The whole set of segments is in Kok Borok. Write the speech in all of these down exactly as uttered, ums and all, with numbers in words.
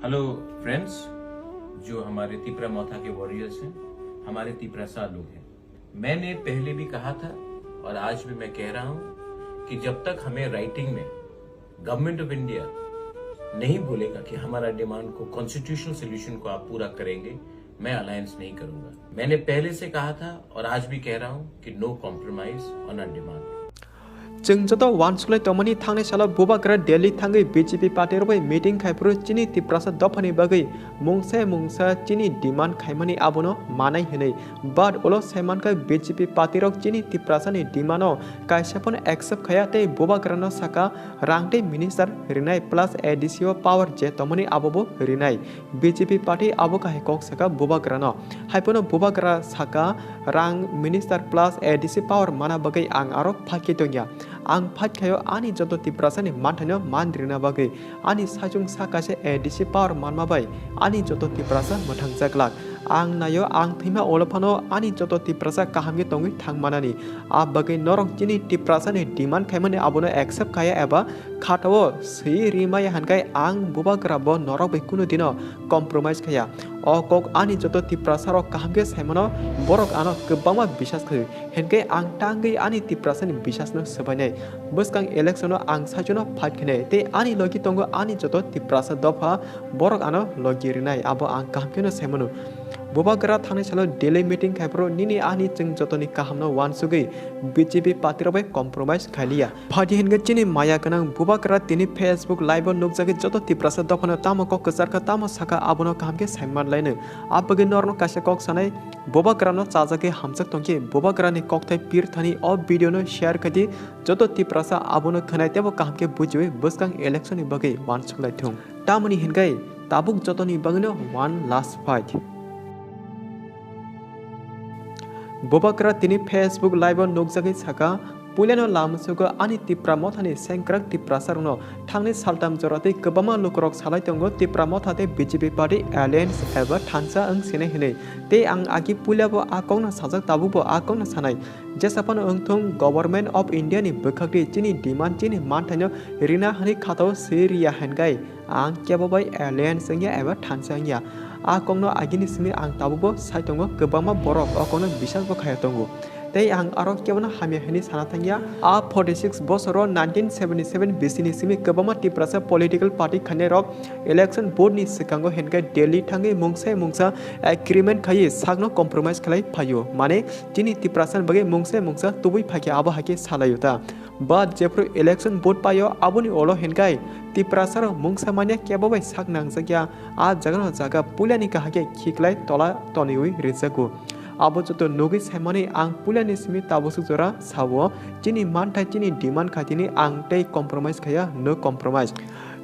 Hello friends, जो हमारे तिपरा मोथा के वॉरियर्स हैं, हमारे तिपरासा लोग हैं। मैंने पहले भी कहा था और आज भी मैं कह रहा हूँ कि जब तक हमें राइटिंग में गवर्नमेंट ऑफ इंडिया नहीं बोलेगा कि हमारा डिमांड को, कॉन्स्टिट्यूशनल सॉल्यूशन को आप पूरा करेंगे, मैं अलायंस नहीं करूंगा। मैंने पहले से कहा था और आज भी कह रहा हूं कि no compromise on our demand। Chwng joto uansukle tongmani thangnai salo Bubagra Delhi thangwi B J P party rok bai meeting khai phuru chini Tiprasa dophani bagwi mungsa mungsa chini demand khaimani abono manai hwnwi. But ulo saimankha B J P party rok chini Tiprasani demand o kaisa phano accept khaya tei Bubagrano saka rang tei minister rinai plus A D C o power je tongmani abobo rinai. B J P party abo kahai kok saka Bubagrano. Haiphano Bubagra saka rang minister plus A D C power mana bagwi ang aro fight khe tongya. Ang fight khaio ani joto Tiprasani manthaino man rina bagwi. Ani saichung sa kaisa A D C power manma bai ani joto Tiprasa mwthangjaklak. Ang naio ang thwima ulo phano ani joto Tiprasa kaham khe tongwi thang manani. A bagwi norok chini Tiprasani demand khaimani abono accept khaya eba khatao swi rimaya hwnkhai ang Bubagra bo norok bai kunu dino compromise khaya. O kok ani joto Tiprasa rok kaham khe saimano, borok ano kwbangma bisas khlaio. Hinkhe ang tangwi ani Tiprasani bisasno swbainai. Bwskang election o ang saichungno fight khainai tei ani logi tongo ani joto Tiprasa dopha, borok ano logi rinai, abo ang kaham kheno saimano. Bubagra thangnai salo Delhi meeting khai phuru nini ani chwng jotoni kahamno uansugwi B J P party rok bai compromise khailiya. Phaidi hinkhe chini maya gwnang Bubagra tini Facebook live o nukjagwi joto Tiprasa dophano tamo kok kwcharkha, tamo sakha, abono kaham khe saiman laino. Abagwi norokno kaisa kok sanai, Bubagrano chajagwi hamjak tongkhe Bubagrani kokthai pir thani o video no share khaidi, joto Tiprasa abono khwnai teibo kaham khe bujiwi bwskang election ni bagwi uansuk lai thung. Tamoni hinkhe tabuk jotoni bagwino one last fight. Bubagra tini Facebook live o nukjagwi saka, puilano lamsugo ani Tipra mothani sengkrak Tiprasa rokno thangni saltam jora tei kwbangma lukurok salai tongo Tipra motha tei B J P party alliance eba thansa wng sinai hwnwi. Tei ang agi puilabo a kokno sajak, tabukbo a kokno sanai. Jesa phano wngthung, Government of India ni bwkhakdi chini demand, chini manthaino rina hwnwi khatao swi riya hwnkhai ang kebo bai alliance wngya eba thansa wngya. A kokno agini simi ang tabukbo sai tongo, kwbangma borok o kokno bisasbo khaya tongo. Tei ang aro kebono hamya hwnwi sana thangya. A forty six bosoro nineteen seventy seven bisini simi kwbangma Tiprasa political party khainairok election board ni swkango hinkhe Delhi thangwi mungsa mungsa agreement khaiwi sakno compromise khlai phaio. Mane chini Tiprasa ni bagwi mungsa mungsa tubui phaikhe abo haikhe salaio ta. But jephru election board paio aboni ulo hinkhe Tiprasa rok mungsa manya kebo bai sak nangjakya, a jagano jaga puilani kahakhe khiklai tola toniwi rijago. Abo joto nugwi saimani ang puilani simi tabusuk jora sao, chini manthai chini demand khaitini ang tei compromise khaya, no compromise.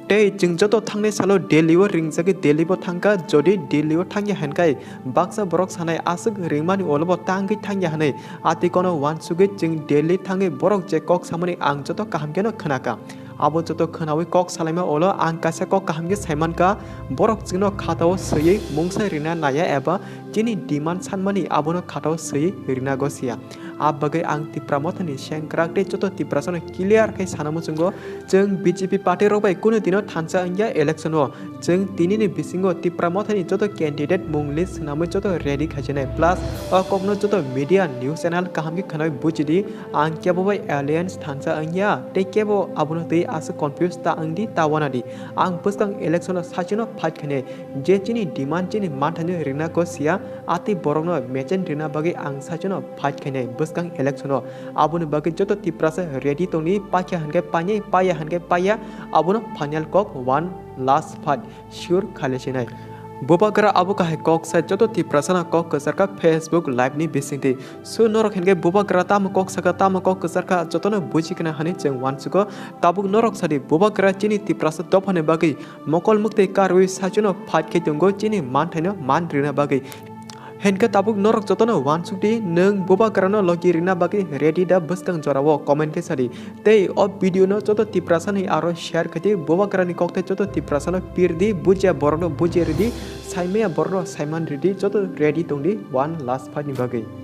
Tei chwng joto thangnai salo Delhi o ringjagwi Delhi bo thangkha, jodi Delhi o thangya hinkhe baksa borok sanai aswk ringmani ulo bo tangwi thangya hwnwi, ati kono uansugwi chwng Delhi thangwi borok je kok samani ang joto kaham kheno khwnakha. Abo joto khwnawi kok salaima ulo ang kaisa kok kaham khe saimankha, borok chwngno khatao swiwi mungsa rina naya eba chini demand sanmani abono khatao swiwi rina gosia. A bagwi ang Tipra mothani sengkrak tei joto Tiprasano clear khe sana muchungo, chwng B J P party rok bai kunu dino thansa wngya election o. Chwng tinini bisingo Tipra mothani joto candidate mung list swnamwi joto ready khaijaknai, plus o kokno joto media news channel kaham khe khwnawi bujidi, ang kebo bai alliance thansa wngya tei kebo abono twi aswk confuse ta wngdi, ta wanadi. Ang bwskang election o saichungno fight khainai, je chini demand chini manthaino rina gosia, atwi borokno mechen rina bagwi ang saichungno fight khainai bwskang election o. Aboni bagwi joto Tiprasa ready tongdi, pakya hinkhe painai, paiya hinkhe paiya, abono final kok one last fight sure khailaisinai. Bubagra abo kahai kok sai joto Tiprasano kok kwcharkha Facebook live ni bisingtwi. So norok hinkhe Bubagra tamo kok saka, tamo kok kwcharkha jotono buji khna hwnwi chwng uansugo. Tabuk norok sadi Bubagra chini Tiprasa dophani bagwi mokol muktwi karwi saichungno fight khe tongo chini manthaino man rina bagwi. Hinkhe tabuk norok jotono uansukdi, nwng Bubagrano logi rina bagwi ready da bwskang jorao comment khe sadi. Tei o video no joto Tiprasani aro share khaidi, Bubagrani kokthai joto Tiprasano pirdi, bujia borokno bujia ridi, saimaya borokno saiman ridi, joto ready tongdi one last fight ni bagwi.